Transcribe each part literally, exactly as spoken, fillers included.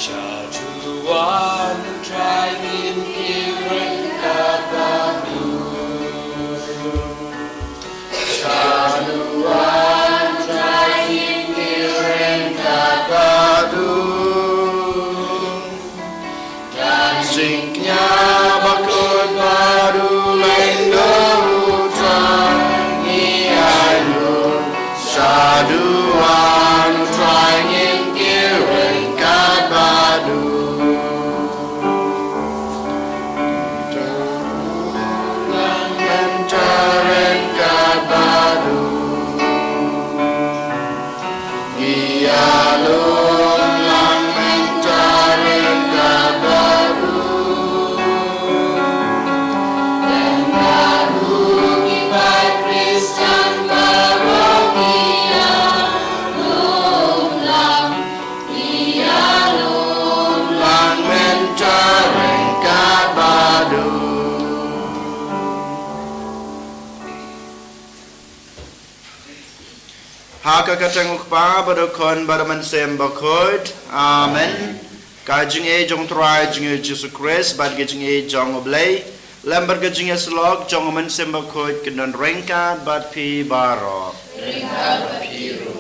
Shaduan Trai ngin kyrkhu katba dum. Shaduan Trai ngin kyrkhu katba dum. Kan jingkñia bakut bad u lyngdoh u Trai ngi ainguh. Shaduan Trai ngin kyrkhu katba dum. Mynta ryngkat katba dum. Ïalum lang mynta ryngkat katba dum. Lem bad u ki paid Khristan baroh ïalum lang. Ïalum lang mynta ryngkat katba dum. Ha ka kyrteng u Kpa bad u Khun bad u Mynsiem Bakhuid. Amen. Ka jingïeit jong u Trai jong ngi Jisu Khrist bad ka jingïeit jong u Blei lem bad ka jingïasyllok jong u Mynsiem Bakhuid kin don ryngkat bad phi baroh. Ryngkat bad phi ruh.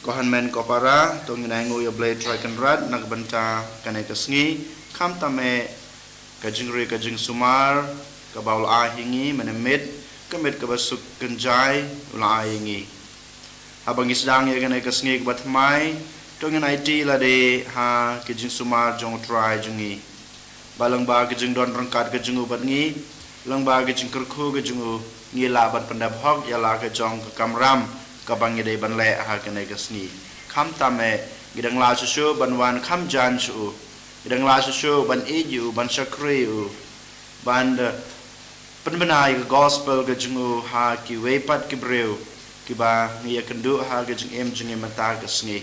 Ko hynmen ko para, to ngin ainguh ïa u Blei Trai Kynrad na ka bynta kane ka sngi, khamtam eh ka jingri ka jingsumar kaba u la ai ha ngi mynne mynmiet, ka miet kaba suk kynjai u la ai ha ngi. Haba ngi sdang ïa kane ka sngi kaba thymmai, to ngin aiti lade ha ka jingsumar jong u Trai jong ngi. Ba lyngba ka jingdon ryngkat ka jong u bad ngi, lyngba ka jingkyrkhu ka jong u, ngi lah ban pyndep hok ïa la ka jong ka kamram kaba ngi dei ban leh ha kane ka sngi. Khamtam eh ngi dang lah shuh shuh ban wan kham jan sha u. Ngi dang lah shuh shuh ban ïeit ïa u, ban shakri ïa u, ban, eh, pynbna ïa ka gospel ka jong u ha kiwei pat ki briew kiba ngi ïakynduh ha ka jingim jong ngi mynta ka sngi.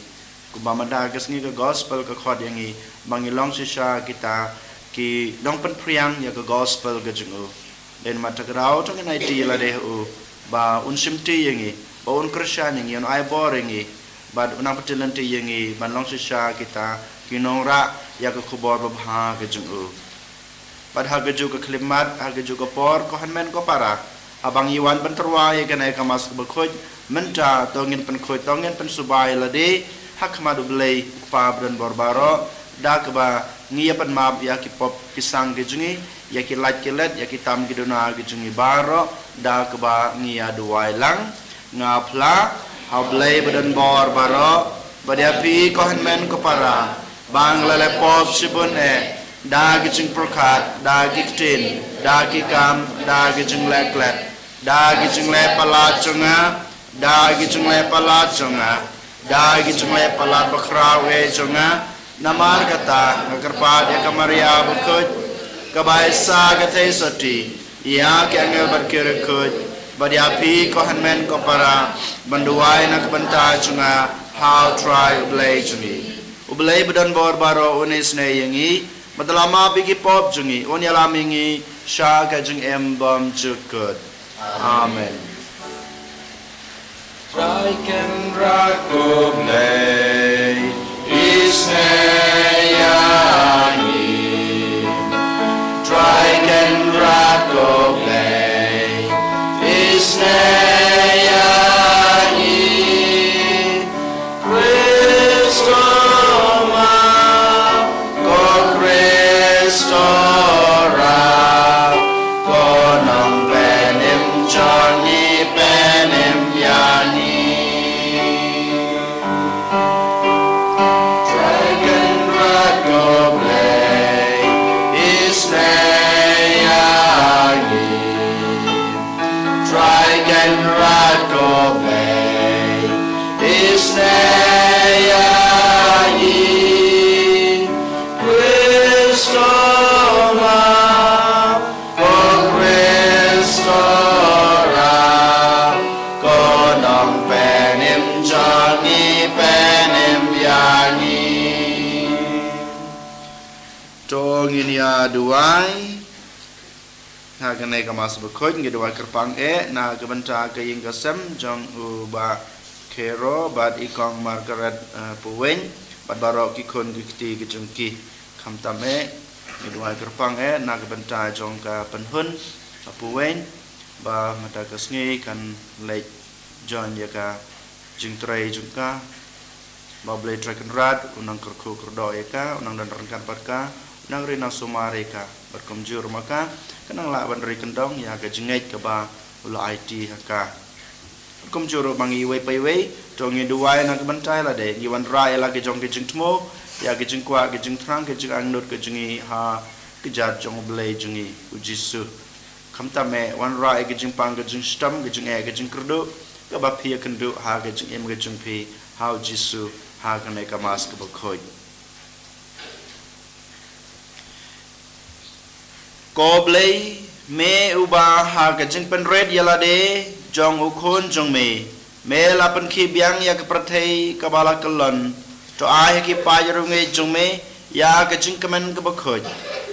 Kumba mynta ka sngi ka gospel ka khot ïa ngi ba ngi long shisha kita ki nongpynphriang ïa ka gospel ka jong u. Dei namar kata ka daw to ngin aiti lade ha u ba un shimti ïa ngi, ba un kyrshan ïa ngi, un ai bor ïa ngi, bad un nang pynthikna ïa ngi ban long shisha kita ki nongrah ïa ka khubor babha ka jong u. Bad ha kajuh ka khyllipmat, ha kajuh ka por, ko hynmen ko para, haba ngi wan ban tyrwa ïa kane ka Mass kaba khuid mynta, to ngin pynkhuid, to ngin pynsuba ïa lade ha khmat u Blei u Kpa badonbor baroh, da kaba ngi ïa pynmap ïa ki pop ki sang ki jong ngi, ïa ki lait ki let, ïa ki tam ki duna ki jong ngi baroh, da kaba ngi ïa duwai lang. Nga phla ha u Blei badonbor baroh, bad ïa phi ko hynmen ko para, ba nga la leh pop shibun eh, da ki jingpyrkhat, da ki ktien, da ki kam, da ki jingleh klet, da ki jingleh palat jong nga, da ki jingleh palat jong nga, da ki jingleh palat bakhraw eh jong nga. Namar kata nga kyrpad ïa ka Maria bakhuid, kaba ai sa ka theisotti ïa ki angel bad ki riewkhuid, bad ïa phi ko hynmen ko para, ban duwai na ka bynta jong nga ha u Trai u Blei jong ngi. U Blei badonbor baroh un isynei ïa ngi, bad un la map ïa ki pop jong ngi, un ïalam ïa ngi sha ka jingim bymjukut. Amen. Trai Kynrad ko Blei, isynei ïa ngi. Trai Kynrad ko Blei, isynei ïa ngi. Khrist to map, ko Khrist to rah, ko Nongpynim jong ngi pynim ïa ngi. Trai Kynrad ko Blei, isynei ïa ngi. Trai Kynrad ko Blei, isynei ïa ngi. Khrist to map, ko Khrist to rah, ko Nongpynim jong ngi pynim ïa ngi. To ngin ïa duwai. Ha kane ka Mass Bakhuid ngi duwai kyrpang eh na ka bynta ka ïing ka sem jong u Bah Khero bad i Kong Margaret, eh, Paweng bad baroh ki khun ki kti ki jong ki. Khamtam eh ngi duwai kyrpang eh na ka bynta jong ka Pynhun, eh, Paweng ba mynta ka sngi kan leit join ïa ka jingtrei jong ka. Ba U Blei Trai Kynrad u nang kyrkhu kyrdoh ïa ka, u nang don ryngkat bad ka, u nang ri nang sumar ïa ka. Bad kumjuh ruh ma ka, ka nang lah ban ri kyndong ïa ka jingngeit kaba u la aiti ha ka. Bad kumjuh ruh ma ngi iwei pa iwei, to ngi duwai na ka bynta ïa lade, ngi wanrah ïa la ki jong ki jingthmu, ïa ki jingkwah, ki jingthrang, ki jingangnud ki jong ngi ha ka kjat jong U Blei jong ngi, U Jisu. Khamtam eh wanrah ïa ka jingpang, ka jingshitom, ka jingeh, ka jingkyrduh kaba phi ïakynduh ha ka jingim ka jong phi ha U Jisu ha kane ka Mass kaba khuid. Ko Blei, me uba ha ka jingpynrit ïa lade jong u Khun jong me, me la pynkhih biang ïa ka pyrthei kaba la kyllon, to ai ha ki paid riewngeit jong me ïa ka jingkmen kaba khuid,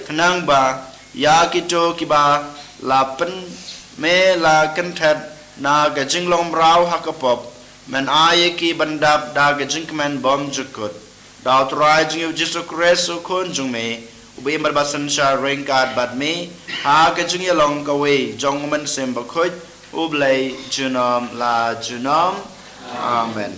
khnang ba ïa kito kiba la pyn me la kynthet na ka jinglong mraw ha ka pop, men ai ïa ki ban dap da ka jingkmen bymjukut. Da U Trai jong ngi U Jisu Khrist U Khun jong me, uba im bad ba synshar ryngkat bad me ha ka jingïalong kawei jong U Mynsiem Bakhuid, U Blei junom la junom. Amen.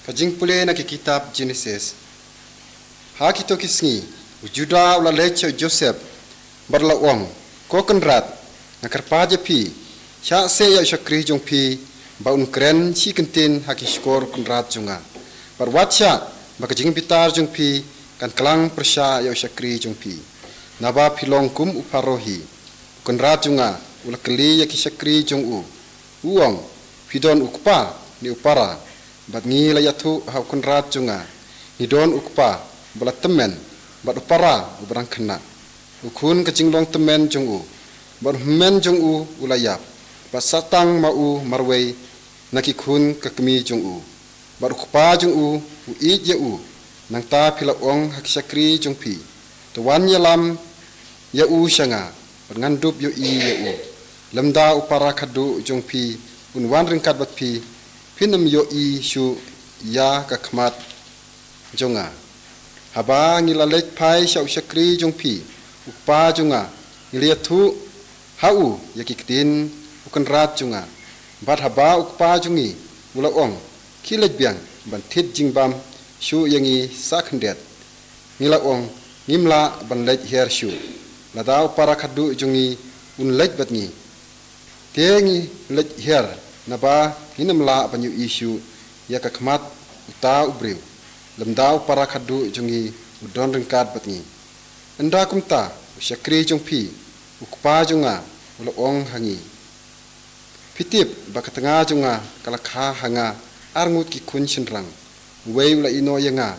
Ka jingpule na ki kitab Jenesis. Ha kito ki sngi, u Judah u la leit sha u Joseph, bad u la ong, Ko Kynrad, nga kyrpad ïa phi, shah seh ïa u shakri jong phi, ba un kren shi kyntien ha ki shkor u kynrad jong nga. Bad wat shah ba ka jingbitar jong phi kan klang pyrshah ïa u shakri jong phi. Naba phi long kum u Pharaoh hi. U kynrad jong nga u la kylli ïa ki shakri jong u, u ong, Phi don u kpa ne u para? Bad ngi la ïathuh ha u kynrad jong nga, ngi don u kpa uba la tymmen, bad u para uba dang khynnah, u khun ka jinglong tymmen jong u. Bad u hynmen jong u u la ïap, bad sah tang ma u marwei na ki khun ka kmie jong u. Bad u kpa jong u u ïeit ïa u. Nangta phi la ong ha ki shakri jong phi, To wan ïalam ïa u sha nga, bad ngan dup ïohi ïa u. Lymda u para khadduh jong phi un wan ryngkat bad phi, phin ym ïohi shuh ïa ka khmat jong nga. Haba ngi la leit phai sha u shakri jong phi, u kpa jong nga, ngi la ïathuh ha u ïa ki ktien u kynrad jong nga. Bad haba u kpa jong ngi u la ong, Khie leit biang ban thied jingbam shuh ïa ngi sa khyndiat, ngi la ong, Ngim lah ban leit hiar shuh, lada u para khadduh jong ngi un leit bad ngi. Te ngi leit hiar, naba ngin ym lah ban ïohi shuh ïa ka khmat uta u briew, lymda u para khadduh jong ngi u don ryngkat bad ngi. Ynda kumta, u shakri jong phi, u kpa jong nga, u la ong ha ngi, Phi tip ba ka tnga jong nga ka la kha ha nga ar ngut ki khun shynrang. Uwei u la ïehnoh ïa nga,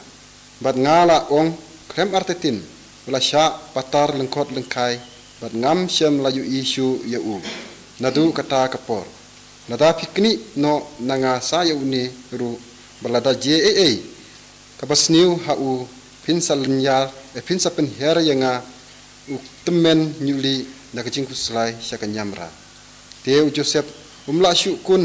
bad nga la ong, khlem artatien u la shah patar lyngkhot lyngkhai, bad ngam shym la ïohi shuh ïa u naduh kata ka por. Lada phi knieh noh na nga sa ïa une ruh, bad lada jia ei ei kaba sniew ha u, phin sa lynñiar, eh, phin sa pynhiar ïa nga u tymmen hynñiewlih na ka jingkhuslai sha ka niamra. Te u Joseph um lah shuh kun,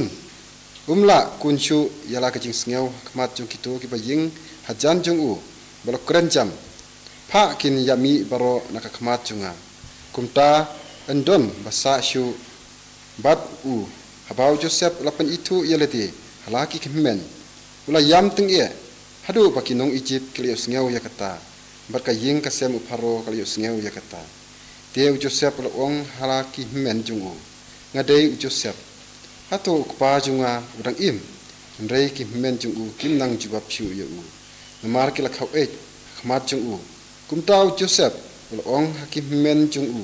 um lah kun shuh ïa la ka jingsngew ha khmat jong kito kiba ïeng hajan jong u, ba la kren jam, Phah kin ïa mih baroh na ka khmat jong nga. Kumta yn don ba sah shuh bad u. Haba u Joseph u la pynithuh ïa lade ha la ki hynmen, u la ïam tyngeh, haduh ba ki nong Ijipt ki la ïohsngew ïa kata, bad ka ïing ka sem u Pharaoh ka la ïohsngew ïa kata. Te u Joseph u la ong ha la ki hynmen jong u, Nga dei u Joseph. Hato u kpa jong nga u dang im? Hynrei ki hynmen jong u kim nang jubab shuh ïa u, namar ki la khaweit ha khmat jong u. Kumta u Joseph u la ong ha ki hynmen jong u,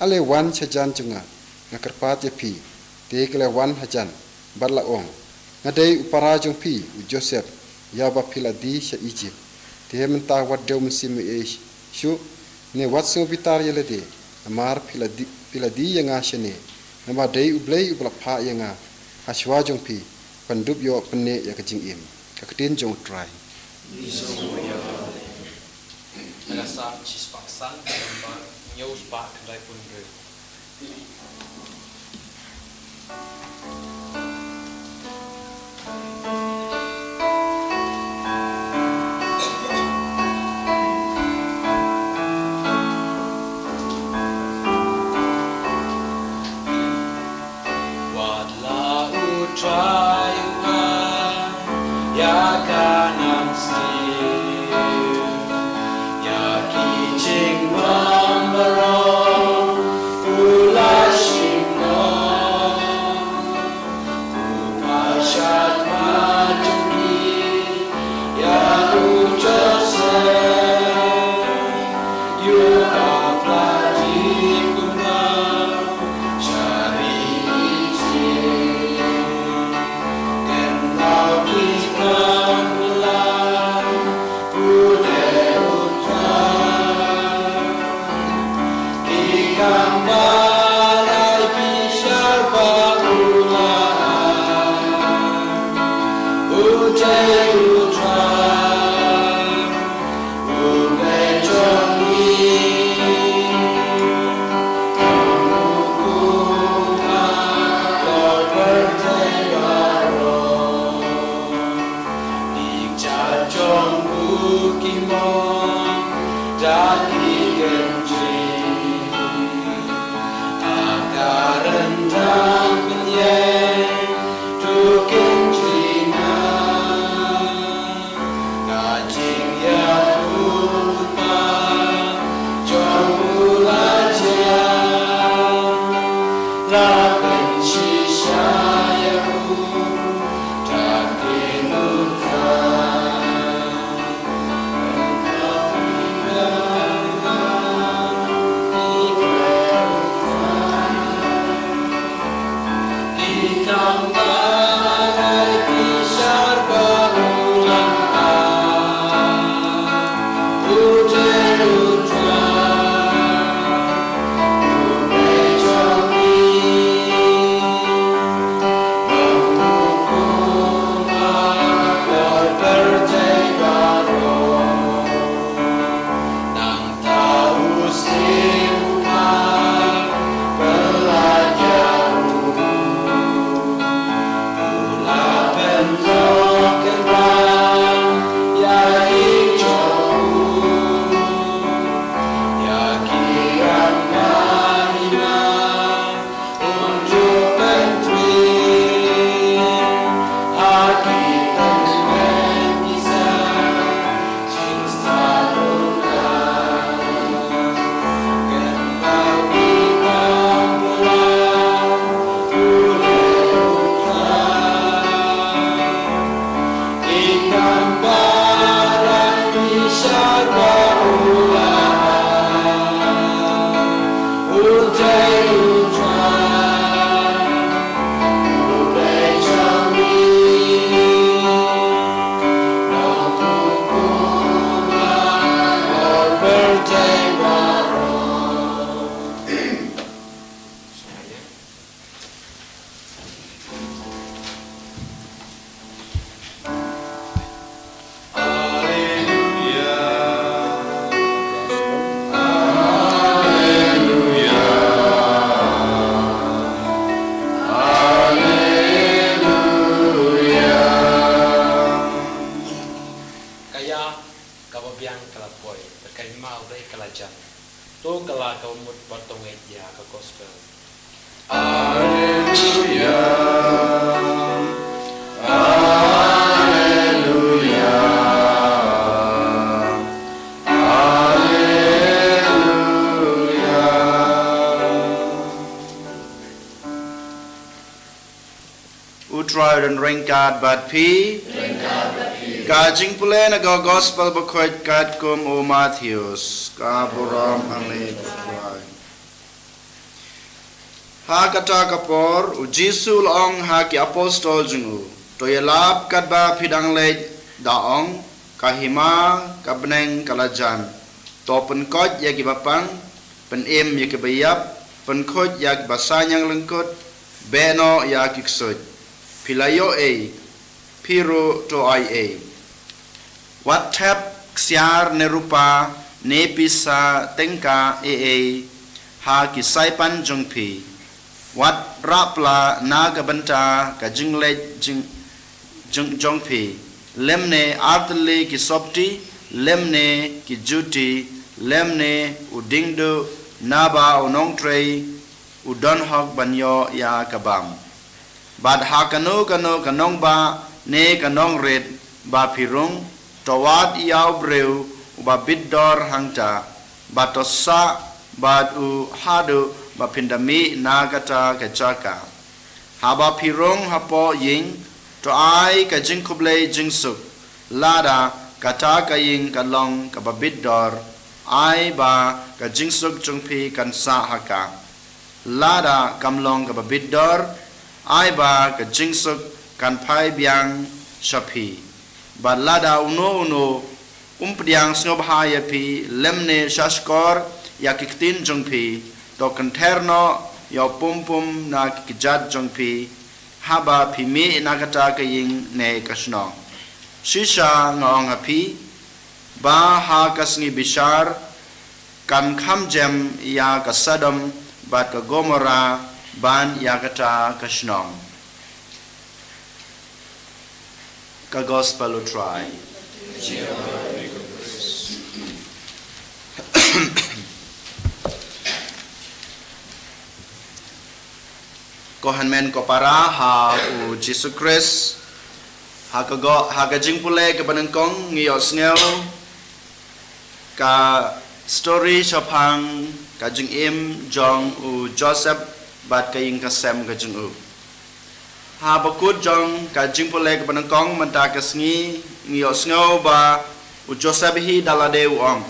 Ale wan shajan jong nga, nga kyrpad ïa phi. Te ki la wan hajan, bad la ong, Nga dei u para jong phi u Joseph, ïa uba phi la die sha Ijipt. Te mynta wat dewmynsiem ei ei shuh, ne wat sngewbitar ïa lade, namar phi la die, phi la die ïa nga shane, namar dei U Blei uba la phah ïa nga ha shuwa jong phi, ban dup ïoh pynneh ïa ka jingim. Ka ktien jong U Trai. Ka Sap shispah san, ka nombar hynñiew spah khyndai phew hynriew. Wat la U Trai u ai ïa ka nam sniew, ïa ki jingbam baroh u la shim noh. U pynshad ma jong ki ïa u Joseph, ïa u Blai kumba sha ri Ijipt. Kynmaw ki kam u la pule u Trai. Ki kam ba lai pishar ba u la ai. U Trai, U Trai, U Blei jong ngi. Kum u kum ha ka pyrthei baroh. Ïa ka jong u ki mon da ki kynjri. Ha ka ryndang pynïeng to kynjri na. Ka jingïathuhlypa jong u la jia. La pynshisha ïa u. Ka ïa kaba biang ka la poi, bad ka hima U Blei ka la jan. To kylla kaba mut bad to ngeit ïa ka gospel. Alleluia, alleluia, alleluia. U Trai un ryngkat bad phi. Ka jingpule na ka gospel bakhuid katkum u Mathaios. Ka burom ha me ko Trai. Ha kata ka por, u Jisu u la ong ha ki apostol jong u, to ïalap katba phi dang leit, da ong, ka hima ka bneng ka la jan. To pynkoit ïa kiba pang, pynim ïa kiba ïap, pynkhuid ïa kiba saiñiang lyngkut, beh noh ïa ki ksuid. Phi la ïoh ei, phi ruh to ai ei. Wat thep ksiar ne rupa ne pisa tyngka ei ei ha ki saipan jong phi. Wat rah pla na ka bynta ka jingleit jing, jing, jong phi, lymne artylli ki sopti, lymne ki juti, lymne u diengduh, naba u nongtrei u don hok ban ïoh ïa ka bam. Bad ha kano kano ka nongbah ne ka nongrit ba phi rung, to wad ïa u briew uba bit dor hangta, bad to sah bad u haduh ba phin da mih na kata ka jaka. Haba phi rung hapoh ïing, to ai ka jingkhublei jingsuk. Lada kata ka ïing ka long kaba bit dor, ai ba ka jingsuk jong phi kan sah ha ka. Lada kam long kaba bit dor, ai ba ka jingsuk kan phai biang sha phi. Bad lada uno uno um pdiang sngewbha ïa phi, lymne sha shkor ïa ki ktien jong phi, to kynther noh ïa u pum pum na ki kjat jong phi, haba phi mih na kata ka ïing ne ka shnong. Shisha nga ong ha phi, ba ha ka sngi bishar kan kham jem ïa ka Sodom bad ka Gomorrah ban ïa kata ka shnong. Ka Gospel u Trai. Ko hynmen ko para ha u Jisu Khrist, ha ka go, ha ka jingpule kaba nyngkong ngi ïohsngew ka story shaphang ka jingim jong u Joseph bad ka ïing ka sem ka jong u. Haba kut jong ka jingpule kaba nyngkong mynta ka sngi, ngi ïohsngew ba u Joseph hi da lade u ong,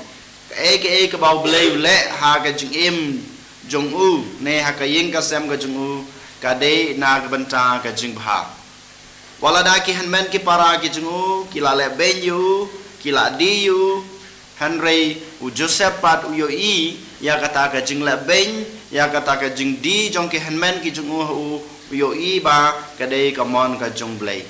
kaei kaei kaba U Blei u leh ha ka jingim jong u ne ha ka ïing ka sem ka jong u, ka dei na ka bynta ka jingbha. Wat lada ki hynmen ki para ki jong u ki la leh beiñ ïa u, ki la die ïa u, hynrei u Joseph pat u ïohi ïa kata ka jingleh beiñ, ïa kata ka jingdie jong ki hynmen ki jong u ha u, u ïohi ba ka dei ka mon ka jong U Blei.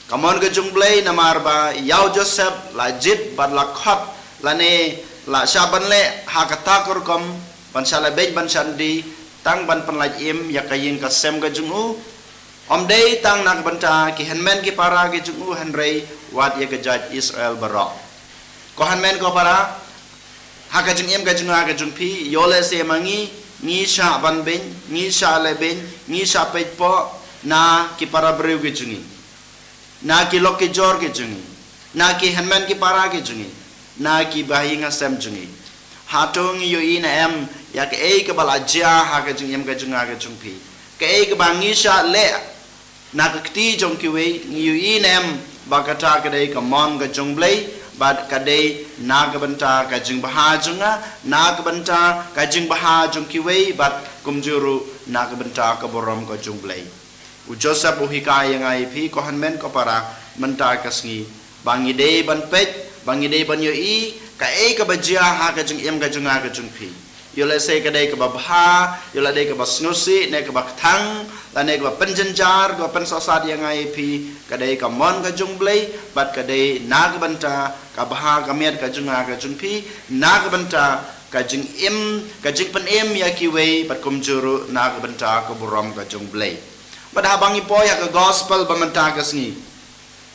Ka mon ka jong U Blei namar ba ïa u Joseph la jied bad la khot lane la shah ban leh ha kata ka rukom ban shah leh beiñ ban shah die tang ban pynlait im ïa ka ïing ka sem ka jong u. Ym dei tang na ka bynta ki hynmen ki para ki jong u hynrei wat ïa ka jait Israel baroh. Ko hynmen ko para, ha ka jingim ka jong nga ka jong phi, ïoh lehse ma ngi, ngi shah ban beiñ, ngi shah leh beiñ, ngi shah peit poh na ki para briew ki jong ngi, na ki lok ki jor ki jong ngi, na ki hynmen ki para ki jong ngi, na ki bahaïing hasem jong ngi. Hato ngi ïohi ne em ïa kaei kaba la jia ha ka jingim ka jong nga ka jong phi? Kaei kaba ngi shah leh na ka kti jong kiwei, ngi ïohi ne em ba kata ka dei ka mon ka jong U Blei, bad ka dei na ka bynta ka jingbha jong nga, na ka bynta ka jingbha jong kiwei, bad kumjuh ruh na ka bynta ka burom ka jong U Blei? U Joseph u hikai ïa nga ïa phi ko hynmen ko para mynta ka sngi, ba ngi dei ban peit, ba ngi dei ban ïohi kaei kaba jia ha ka jingim ka jong nga ka jong phi. Ïoh lehse ka dei kaba bha, ïoh lehse ka dei kaba sngewsih ne kaba kthang, lane kaba pynjynjar, kaba pynsahsat ïa nga ïa phi, ka dei ka mon ka jong U Blei, bad ka dei na ka bynta ka bha ka miat ka jong nga ka jong phi, na ka bynta ka jingim, ka jingpynim ïa kiwei, bad kumjuh ruh na ka bynta ka burom ka jong U Blei. Bad haba ngi poi ha ka gospel ba mynta ka sngi,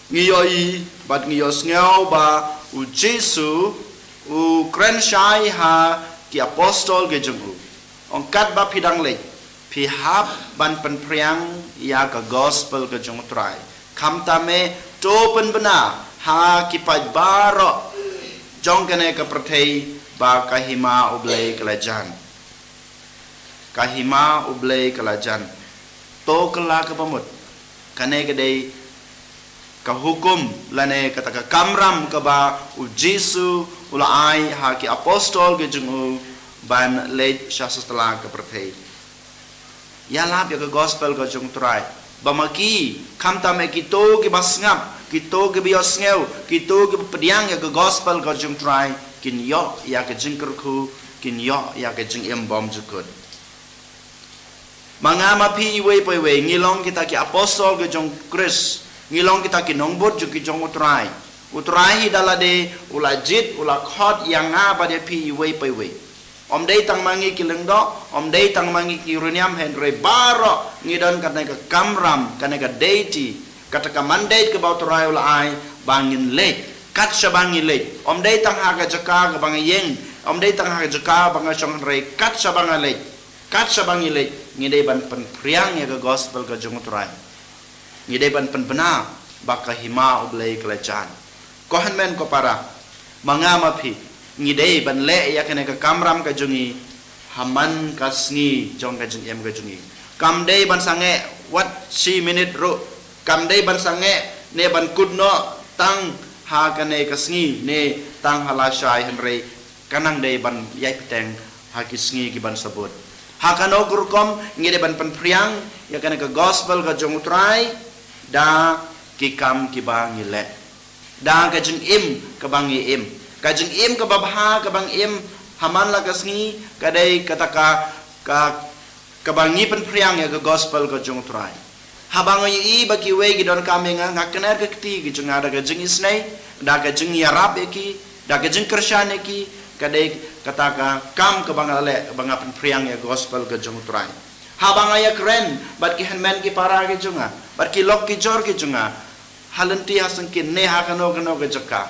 ngi ïohi bad ngi ïohsngew ba u Jisu u kren shai ha ki apostol ki jong u. Ong katba phi dang leit, phi hap ban pynphriang ïa ka gospel ka jong u Trai. Khamtam eh to pynbna ha ki paid baroh jong kane ka pyrthei ba ka hima U Blei ka la jan. Ka hima U Blei ka la jan. To kylla kaba mut. Kane ka dei ka hukum lane kata ka kamram kaba u Jisu u la ai ha ki apostol ki jong u ban leit sha satlak ka pyrthei. Ïalap ïa ka gospel ka jong u Trai. Ba ma ki, khamtam eh kito kiba sngap, kito kiba ïohsngew, kito kiba pdiang ïa ka gospel ka jong u Trai, kin ïoh ïa ka jingkyrkhu, kin ïoh ïa ka jingim bymjukut. Ma nga ma phi iwei pa iwei, ngi long kita ki apostol ki jong Khrist, ngi long kita ki nongbud jong ki jong U Trai. U Trai hi da lade, u la jied, u la khot ïa nga bad ïa phi iwei pa iwei. Ym dei tang ma ngi ki lyngdoh, ym dei tang ma ngi ki riewniam, hynrei baroh ngi don kane ka kamram, kane ka deity, kata ka mandate kaba U Trai u la ai, ba ngin leit. Kat shaba ngi leit, ym dei tang ha ka jaka kaba nga ïeng, ym dei tang ha ka jaka ba nga shong, hynrei kat shaba nga leit, kat shaba ngi leit, ngi dei ban pynphriang ïa ka gospel ka jong U Trai. Ngi dei ban pynbna ba ka hima U Blei ka la jan. Ko hynmen ko para, ma nga ma phi, ngi dei ban leh ïa kane ka kamram ka jong ngi ha man ka sngi jong ka jingim ka jong ngi. Kam dei ban sangeh wat shi minit ruh, kam dei ban sangeh ne ban kut noh tang ha kane ka sngi ne tang ha lashai, hynrei ka nang dei ban ïai bteng ha ki sngi ki ban sabut. Ha kano ka rukom ngi dei ban pynphriang ïa kane ka gospel ka jong U Trai? Da ki kam kiba ngi leh, da ka jingim kaba ngi im. Ka jingim kaba bha kaba ngi im ha man la ka sngi ka dei kata ka, ka kaba ngi pynphriang ïa ka gospel ka jong U Trai. Haba nga ïohi ba kiwei ki donkam ïa nga, nga kner ka kti ki jong nga da ka jingisynei, da ka jingïarap ïa ki, da ka jingkyrshan ïa ki, ka dei kata ka kam kaba nga leh, ba nga pynphriang ïa ka gospel ka jong U Trai. Haba nga ïakren bad ki hynmen ki para ki jong nga, bad ki lok ki jor ki jong nga, ha lynti ha syngkien ne ha kano kano ka jaka,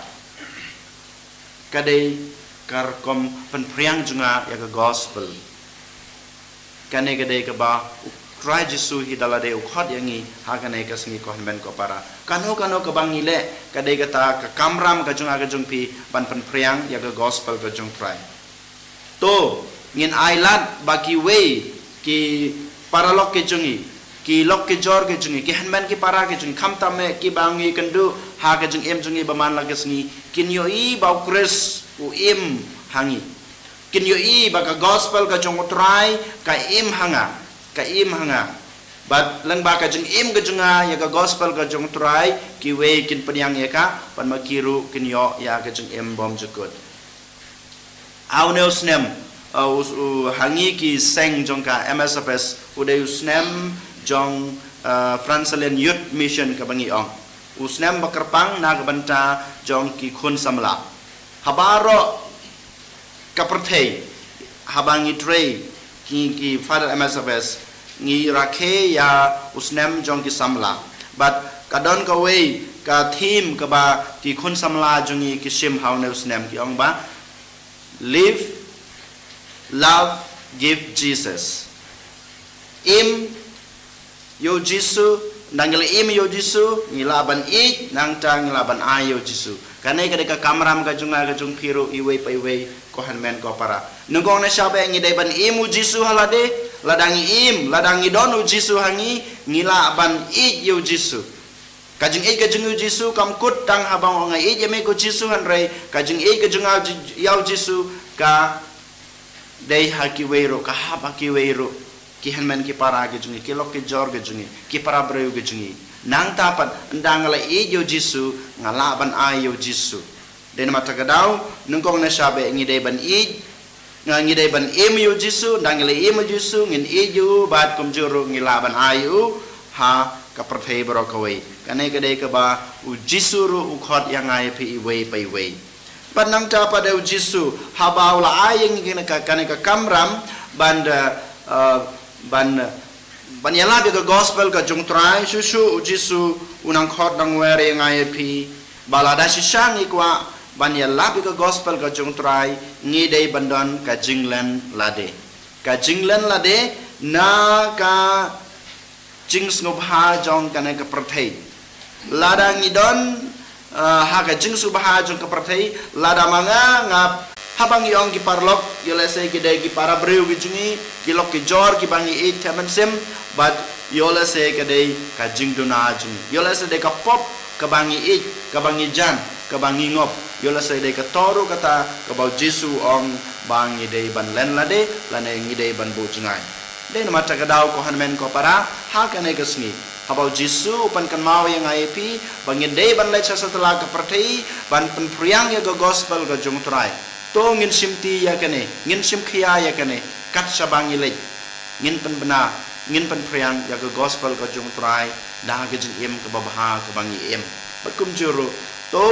ka dei ka rukom pynphriang jong nga ïa ka gospel. Kane ka dei kaba U Trai Jisu hi da lade u khot ïa ngi ha kane ka sngi, ko hynmen ko para. Kano kano kaba ngi leh, ka dei kata ka kamram ka jong nga ka jong phi ban pynphriang ïa ka gospel ka jong U Trai. To ngin ai lad ba kiwei ki paralok ki jong ngi, ki lok ki jor ki jong ngi, ki hynmen ki para ki jong ngi, khamtam eh kiba ngi kynduh ha ka jingim jong ngi ba man la ka sngi, kin ïohi ba U Khrist u im ha ngi. Kin ïohi ba ka gospel ka jong U Trai ka im ha nga, ka im ha nga. Bad lyngba ka jingim ka jong nga ïa ka gospel ka jong U Trai, kiwei kin pdiang ïa ka, bad ma ki ruh kin ïoh ïa ka jingim bymjukut. Ha une u snem, uh, u, u, ha ngi ki seng jong ka M S F S, u dei u snem jong, uh, Franciscan Youth Mission kaba ngi ong. U snem ba kyrpang na ka bynta jong ki khun samla. Ha baroh ka pyrthei, haba ngi trei ki, ki Father M S F S, ngi rakhe ïa u snem jong ki samla. Bad ka don kawei ka theme kaba ki khun samla jong ngi ki shim ha une u snem, ki ong ba, Live, Love, Give Jesus. Im ïa U Jisu, nda ngi la im ïa U Jisu, ngi lah ban ïeit, nangta ngi lah ban ai ïa U Jisu. Kane ka dei ka kamram ka jong nga ka jong phi ruh iwei pa iwei, ko hynmen ko para. Nyngkong nyngshap eh ngi dei ban im U Jisu ha lade, lada ngi im, lada ngi don U Jisu ha ngi, ngi lah ban ïeit ïa U Jisu. Ka jingïeit ka jong U Jisu kam kut tang haba nga ong nga ïeit ïa me ko Jisu, hynrei ka jingïeit ka jong nga ïa U Jisu ka dei ha kiwei ruh, ka hap ha kiwei ruh, ki hynmen ki para ki jong ngi, ki lok ki jor ki jong ngi, ki para briew ki jong ngi. Nangta pat, nda nga la ïeit ïa U Jisu, nga lah ban ai ïa U Jisu. Dei namar kata ka daw, nyngkong nyngshap eh ngi dei ban ïeit, nga ngi dei ban im ïa U Jisu, nda ngi la im ïa U Jisu, ngin ïeit ïa u, bad kumjuh ruh ngi lah ban ai ïa u ha ka pyrthei baroh kawei. Kane ka dei kaba U Jisu ruh u khot ïa nga ïa phi iwei pa iwei. Bad nangta pat de U Jisu, haba u la ai ïa ngi kane ka, kane ka kamram, ban da, uh, ban, ban ïalap ïa ka gospel ka jong U Trai, shuh shuh U Jisu u nang khot nang wer ïa nga ïa phi, ba lada shisha ngi kwah ban ïalap ïa ka gospel ka jong U Trai, ngi dei ban don ka jinglen lade. Ka jinglen lade na ka jingsngewbha jong kane ka pyrthei. Lada ngi don, uh, ha ka jingsngewbha jong ka pyrthei, lada ma nga, nga, haba ngi ong ki paralok, ïoh lehse ki dei ki para briew ki jong ngi, ki lok ki jor kiba ngi ïeit tymmen sim, bad ïoh lehse ka dei ka jingduna jong ngi. Ïoh lehse dei ka pop kaba ngi ïeit, kaba ngi jan, kaba ngi ngop. Ïoh lehse dei kato ruh kata kaba U Jisu u ong ba ngi dei ban len lade, lane ngi dei ban buh jngai. Dei namar kata ka daw ko hynmen ko para, ha kane ka sngi, haba U Jisu u pynkynmaw ïa nga ïa phi ba ngin dei ban leit sha satlak ka pyrthei ban pynphriang ïa ka gospel ka jong U Trai. To ngin shimti ïa kane, ngin shim khia ïa kane, kat shaba ngi leit. Ngin pynbna ngin pynphriang ïa ka gospel ka jong U Trai da ka jingim kaba bha kaba ngi im. Bad kumjuh ruh, to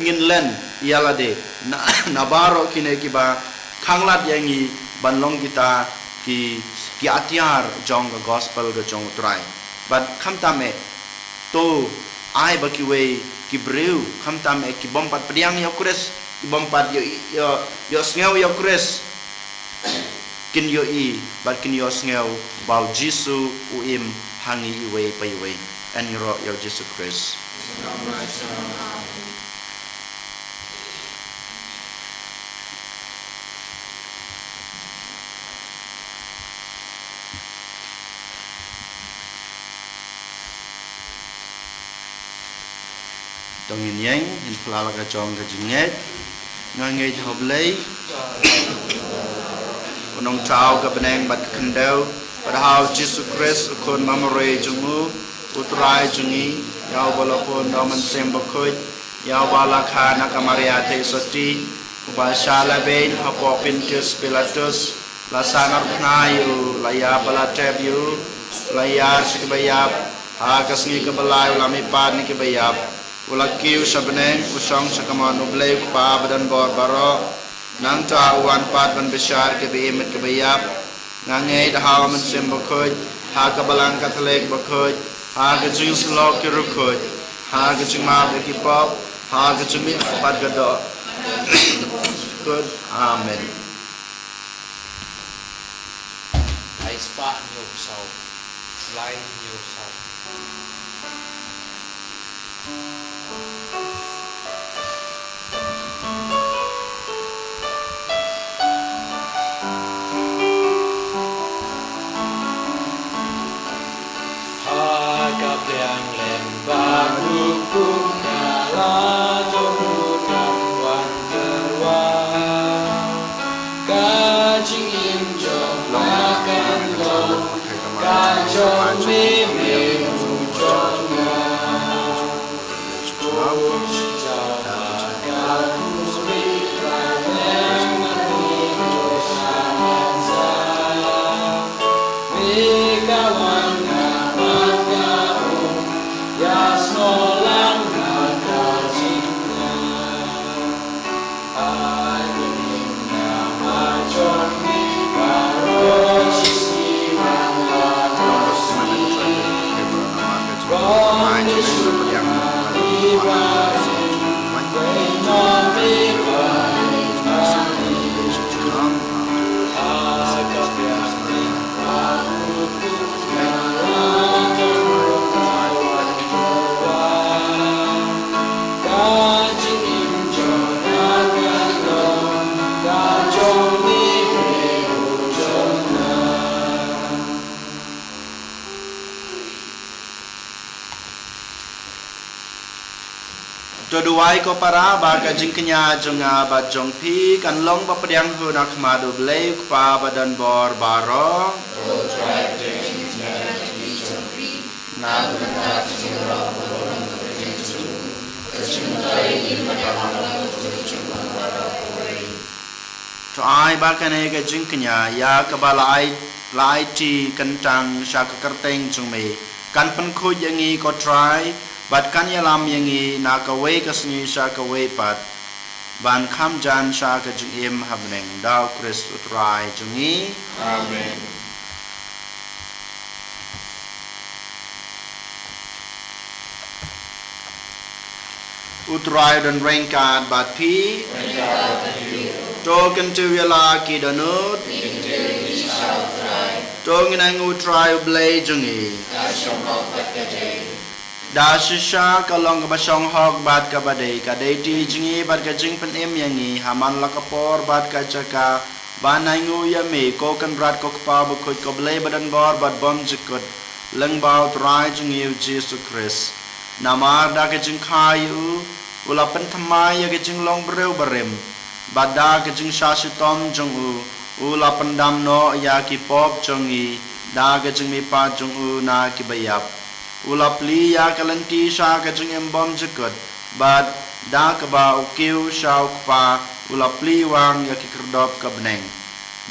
ngin len ïa lade na, na baroh kine kiba khanglad ïa ngi ban long kita ki, ki atiar jong ka gospel ka jong U Trai. Bad khamtam eh, to ai ba kiwei ki briew, khamtam eh ki bym pat pdiang ïa U Khrist, ki bym pat ïoh, ïoh, ïohsngew ïa U Khrist, kin ïohi bad kin ïohsngew ba U Jisu u im ha ngi iwei pa iwei. Yn ïaroh ïa U Jisu Khrist. To ngin ïeng, ngin phla la ka jong ka jingngeit. Nga ngeit ha U Blei, U Nongthaw ka bneng bad ka khyndew, bad ha U Jisu Khrist, U Khun ba marwei jong U, U Trai jong ngi, ïa uba la pun da U Mynsiem Bakhuid, ïa uba la kha na ka Maria Theisotti, uba shah lehbeiñ hapoh Pontius Pilatus, la sangeh pyrshah ïa U, la ïap bad la tep ïa U, la ïar sha kiba ïap, ha ka sngi kaba lai U la mihpat na kiba ïap, U la kiew sha bneng, U shong sha kamon U Blei U Kpa ba don bor baroh. Nangta U wan pat ban bishar kiba im bad kiba ïap. Nga ngeit ha U Mynsiem Bakhuid, ha ka Balang Katholik bakhuid, ha ka jingïasyllok ki riewkhuid, ha ka jingmap ïa ki pop, ha ka jingmihpat ka doh. Amen. Lai spah hynñiew phew saw. Lai hynñiew phew saw. Ha ka pliang lem ba duk kum ka la jong u kam wan tyrwa. Ka jingim jong nga kan long ka jong me, me u jong nga. To duwai ko para ba ka jingkñia jong nga bad jong phi kan long ba pdiang ha khmat U Blei U Kpa ba don bor baroh. To ai ba kane ka jingkñia ïa kaba la ai, la aiti kyntang sha ka kyrteng jong me kan pynkhuid ïa ngi ko Trai, bad kan ïalam ïa ngi na kawei ka sngi sha kawei pat, ban kham jan sha ka jingim ha bneng, da U Khrist U Trai jong ngi. Amen. U Trai u don ryngkat bad phi. To kyntiew ïa la ki dohnud. To ngin ainguh U Trai U Blei jong ngi. Da shisha ka long kaba shong hok bad kaba dei, ka dei ti jong ngi bad ka jingpynim ïa ngi ha man la ka por bad ka jaka ban ainguh ïa me, ko Kynrad ko Kpa bakhuid, ko Blei ba don bor bad bymjukut, lyngba U Trai jong ngi U Jisu Khrist. Namar da ka jingkha ïa u, u la pynthymmai ïa ka jinglong briew barim, bad da ka jingshah shitom jong u, u la pyndam noh ïa ki pop jong ngi, da ka jingmihpat jong u na kiba ïap. U la plie ïa ka lynti sha ka jingim bymjukut, bad da kaba u kiew sha u Kpa, u la plie wang ïa ki khyrdop ka bneng.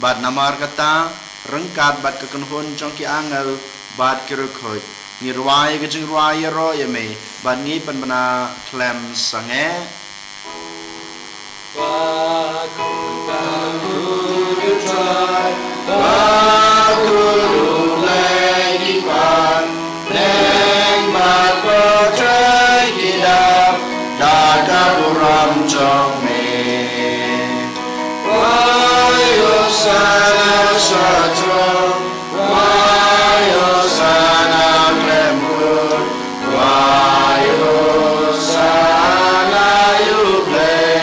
Bad namar kata, ryngkat bad ka kynhun jong ki angel bad ki riewkhuid. Ngi rwai ka jingrwai ïaroh ïa me bad ngi pynbna khlem sangeh. Ba khun, ba khun u Trai, ba khun u Blei ki pan, neng bad pyrthei ki dap da ka burom jong me. Wai Hosana sha throne, wai Hosana khlem kut, wai Hosana ïa u Blei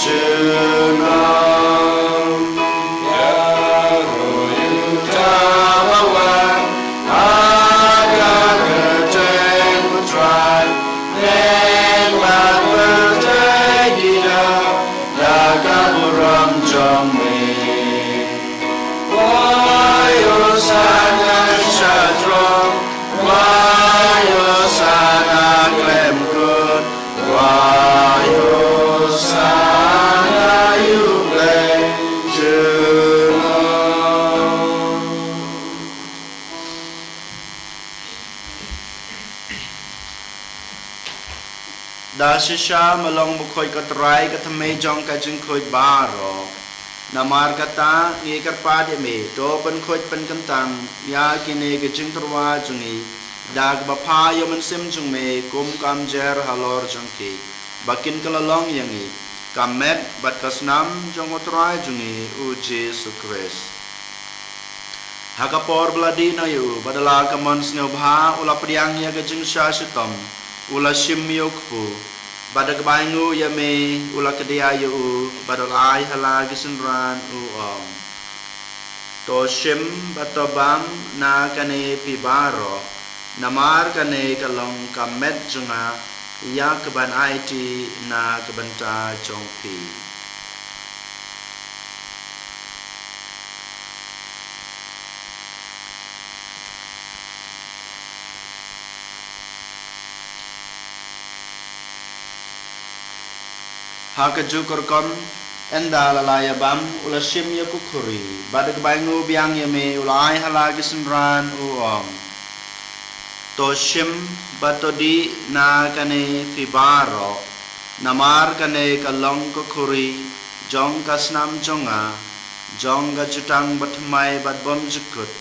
junom. Ïaroh ïa uta uba wan ha ka kyrteng u Trai, neng bad pyrthei ki dap da ka burom jong me. Wai Hosana sha throne, wai Hosana khlem kut, wai Hosana ïa u Blei junom. Da shisha me long bakhuid ko Trai, ka thymmei jong ka jingkhuid baroh. Namar kata ngi kyrpad ïa me, to pynkhuid pynkyntang ïa kine ki jingtyrwa jong ngi da kaba phah ïa u Mynsiem jong me kum ka umjer halor jong ki, ba kin kylla long ïa ngi ka met bad ka snam jong u Trai jong ngi u Jisu Khrist. Ha ka por ba la dih noh ïa u, bad da la ka mon sngewbha u la pdiang ïa ka jingshah shitom, u la shim ïa u kpu, bad da kaba ainguh ïa me u la kdiah ïa u, bad u la ai ha la ki synran, u ong: To shim bad to bam na kane phi baroh, namar kane ka long ka met jong nga, ïa kaban aiti na ka bynta jong phi. Ha kajuh ka rukom, ynda la la ïa bam, u la shim ïa ka khuri, bad da kaba ainguh biang ïa me u la ai ha la ki synran, u ong: To shim bad to dih na kane phi baroh, namar kane ka long ka khuri jong ka snam jong nga, jong ka jutang bathymmai bad bymjukut,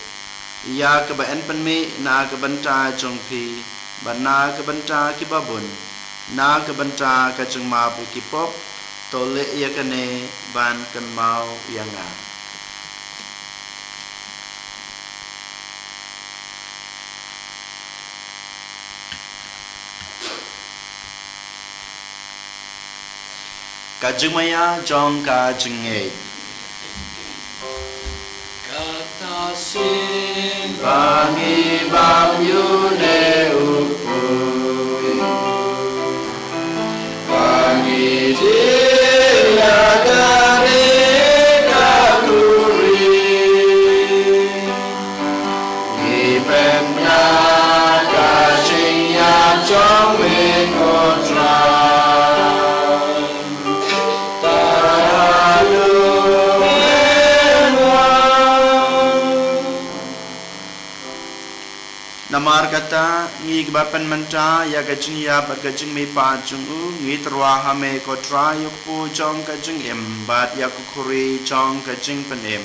ïa kaba yn pynmih na ka bynta jong phi bad na ka bynta kiba bun, na ka bynta ka jingmap ïa ki pop. To leh ïa kane ban kynmaw ïa nga. Ka jingmaïa jong ka jingngeit. Kata shisien ba ngi bam ïa une u kpu, ba ngi dih ïa kane ka khuri, ngi pynbna ka jingïap jong me, ko Trai. Namar kata, ngi kiba pynmynta ïa ka jingïap bad ka jingmihpat jong u, ngi tyrwa ha me, ko Trai, ïa u kpu jong ka jingim bad ïa ka khuri jong ka jingpynim.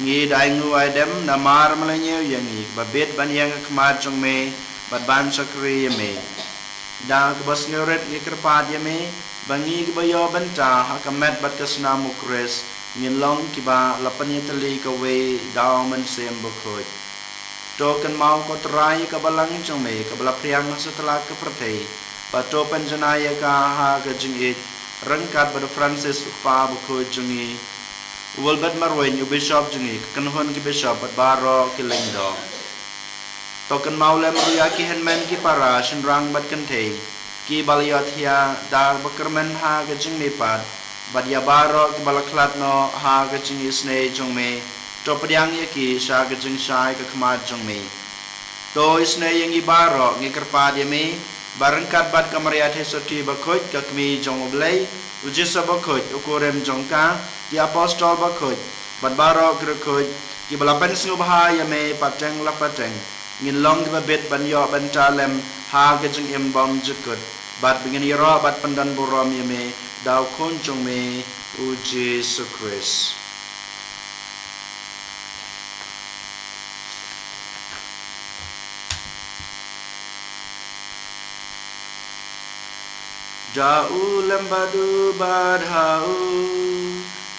Ngi da ainguh ai dem namar me la ñiew ïa ngi, ba bit ban ïeng ha khmat jong me bad ban shakri ïa me. Da kaba sngewrit ngi kyrpad ïa me, ba ngi kiba ïoh bynta ha ka met bad ka snam u Khrist, ngin long kiba la pynïatylli kawei da u Mynsiem Bakhuid. To kynmaw, ko Trai, ka balang jong me kaba la phriang ha satlak ka pyrthei, bad to pynjanai ïa ka ha ka jingïeit, ryngkat bad u Francis u kpa bakhuid jong ngi, u Wilbert Marwein u bishop jong ngi, ka kynhun ki bishop bad baroh ki lyngdoh. To kynmaw lem ruh ïa ki hynmen ki para shynrang bad kynthei, kiba la ïohthiah da kaba kyrmen ha ka jingmihpat, bad ïa baroh kiba la khlad noh ha ka jingisynei jong me. To pdiang ïa ki sha ka jingshai ka khmat jong me. To isynei ïa ngi baroh, ngi kyrpad ïa me, ba ryngkat bad ka Maria Theisotti bakhuid, ka Kmie jong u Blei, u Joseph bakhuid, u kurim jong ka, ki apostol bakhuid, bad baroh ki riewkhuid, Kiba la pynsngewbha ïa me pateng la pateng, ngin long kiba bit ban ïoh bynta lem ha ka jingim bymjukut, bad ba ngin ïaroh bad pyndonburom ïa me da u Khun jong me, u Jisu Khrist. Da u lem bad u bad ha u,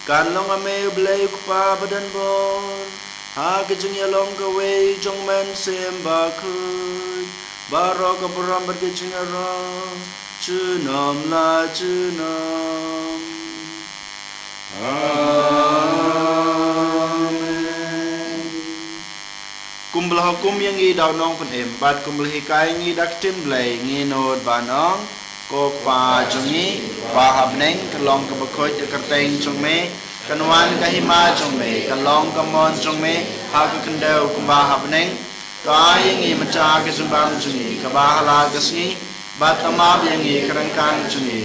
kan long ha me u Blei u Kpa badonbor, ha ka jingïalong kawei jong u Mynsiem Bakhuid, baroh ka burom bad ka jingïaroh, junom la junom. Amen. Kumba la hukum ïa ngi da u Nongpynim, bad kumba la hikai ngi da ka ktien Blei, ngin nud ban ong: Ko Kpa jong ngi, uba ha bneng, kan long kaba khuid ïa ka kyrteng jong me, kan wan ka hima jong me, kan long ka mon jong me ha ka khyndew kumba ha bneng. To ai ïa ngi mynta ka jingbam jong ngi kaba ha la ka sngi, bad to map ïa ngi ka ryngkat jong ngi,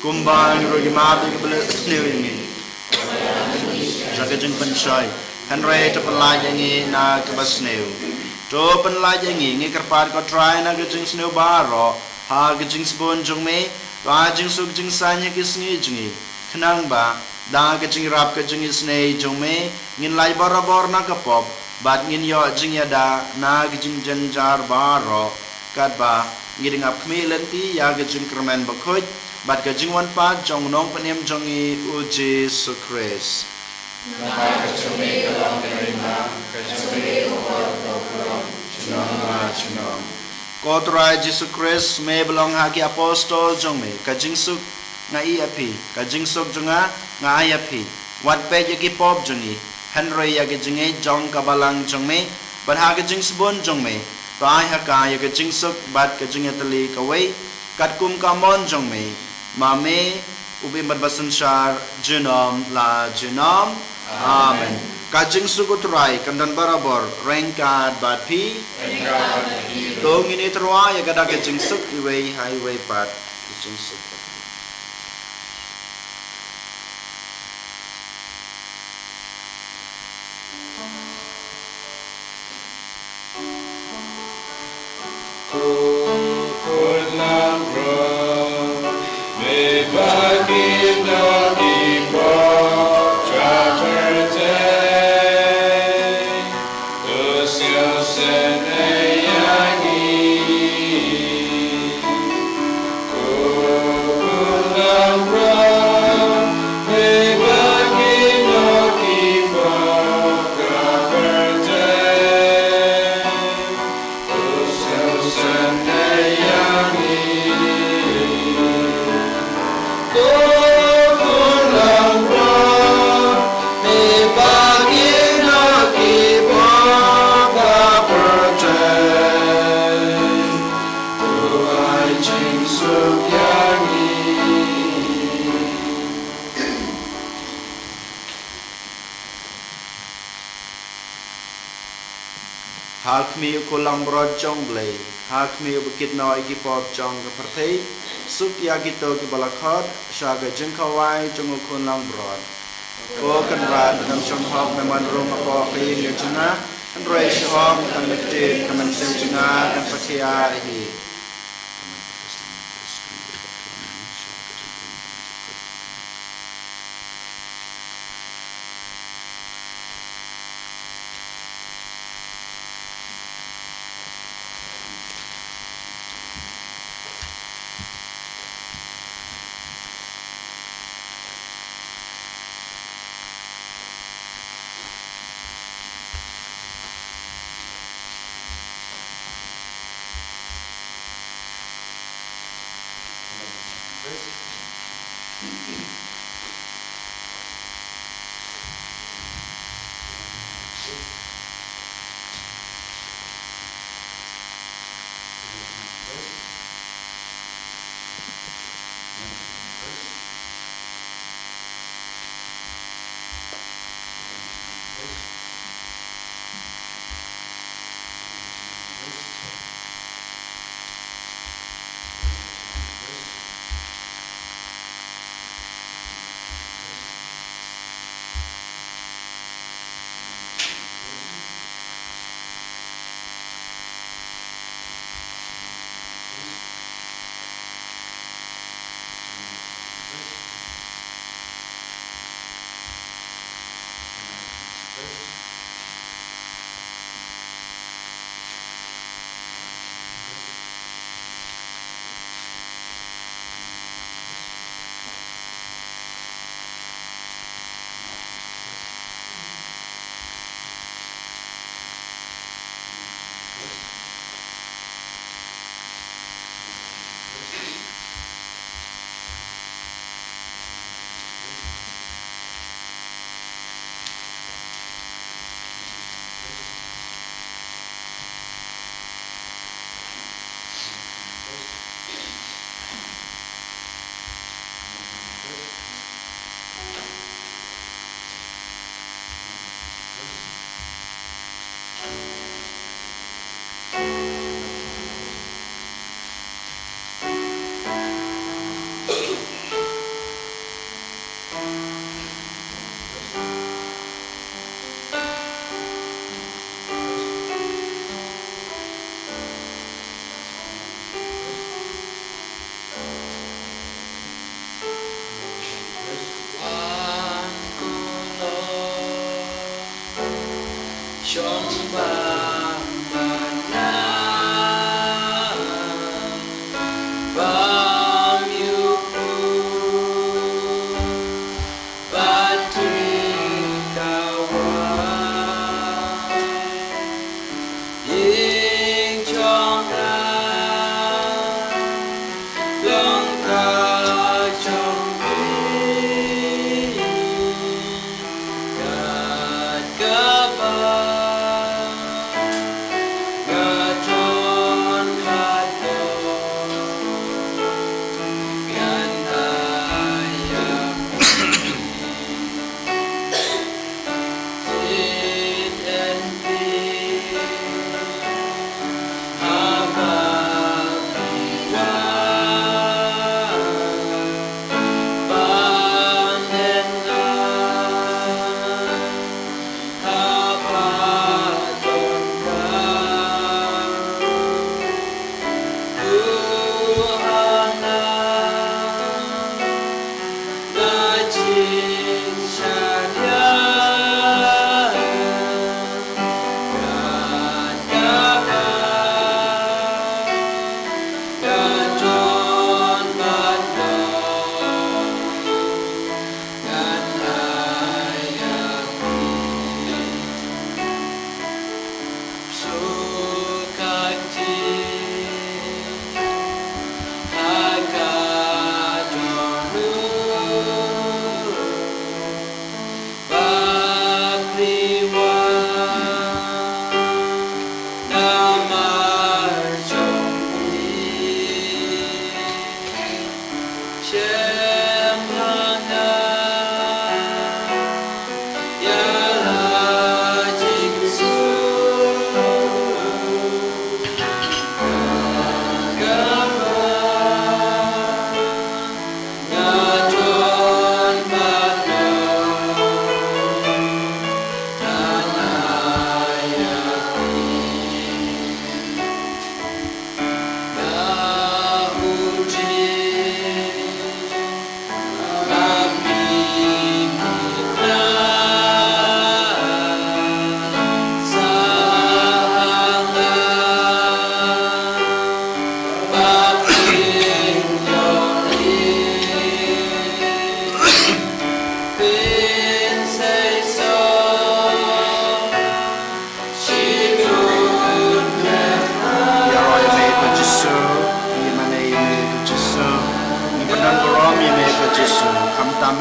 kumba ngi ruh ngi map ïa kiba leh sniew ïa ngi sha ka jingpynshoi, hynrei to pynlait ïa ngi na kaba sniew. To pynlait ïa ngi, ngi kyrpad ko Trai, na ka jingsniew baroh ha ka jingsbun jong me. To ai jingsuk jingsaiñ ha ki sngi jong ngi, khnang ba da ka jingïarap ka jingisynei jong me, ngin lait barabor na ka pop, bad ngin ïoh jingïada na ka jingjynjar baroh, katba ngi dang ap khmih lynti ïa ka jingkyrmen bakhuid bad ka jingwan pat jong u Nongpynim jong ngi, u Jisu Khrist. Namar ka jong me ka long ka hima, ka jong me ka burom, junom la junom. Ko Trai Jisu Khrist, me ba la ong ha ki apostol jong me: Ka jingsuk nga ai ïa phi, ka jingsuk jong nga nga ai ïa phi. Wat peit ïa ki pop jong ngi, hynrei ïa ki jingngeit jong ka balang jong me, bad ha ka jingsbun jong me, to ai ha ka ïa ka jingsuk bad ka jingïatylli kawei, katkum ka mon jong me, ma me uba im bad basynshar junom la junom. Amen. Ka jingsuk u Trai kan don barabor ryngkat bad phi. To ngin ïatyrwa ïa ka da ka jingsuk iwei ha iwei pat. Ka jingsuk. Ha khmih u khun langbrot jong u Blei, ha khmih uba kit noh ïa ki pop jong ka pyrthei, suk ïa kito kiba la khot sha ka jingkhawai jong u khun langbrot. Ko Kynrad, ngam shym hok me wan rung hapoh ka ïing ka jong nga, hynrei shu ong tang ka ktien, ka mynsiem jong nga kan sa khia hi.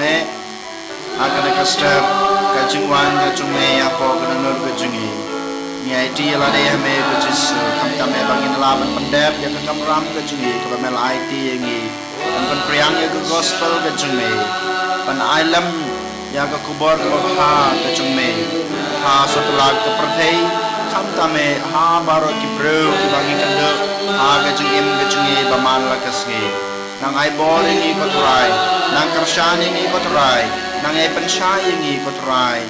Eh, ha kane ka step ka jingwan ka jong me hapoh ka dohnud ka jong ngi. Ngi aiti ïa lade ha me ko Jisu, khamtam eh ba ngin lah ban pyndep ïa ka kamram ka jong ngi kaba me la aiti ïa ngi. Ban pynpriang ïa ka gospel ka jong me. Ban ai lem ïa ka khubor kaba bha ka jong me ha satlak ka pyrthei, khamtam eh ha baroh ki briew kiba ngi kynduh ha ka jingim ka jong ngi ba man la ka sngi. Nang ai bor ïa ngi ko Trai, nang kyrshan ïa ngi ko Trai, nang ai pynshai ïa ngi ko Trai.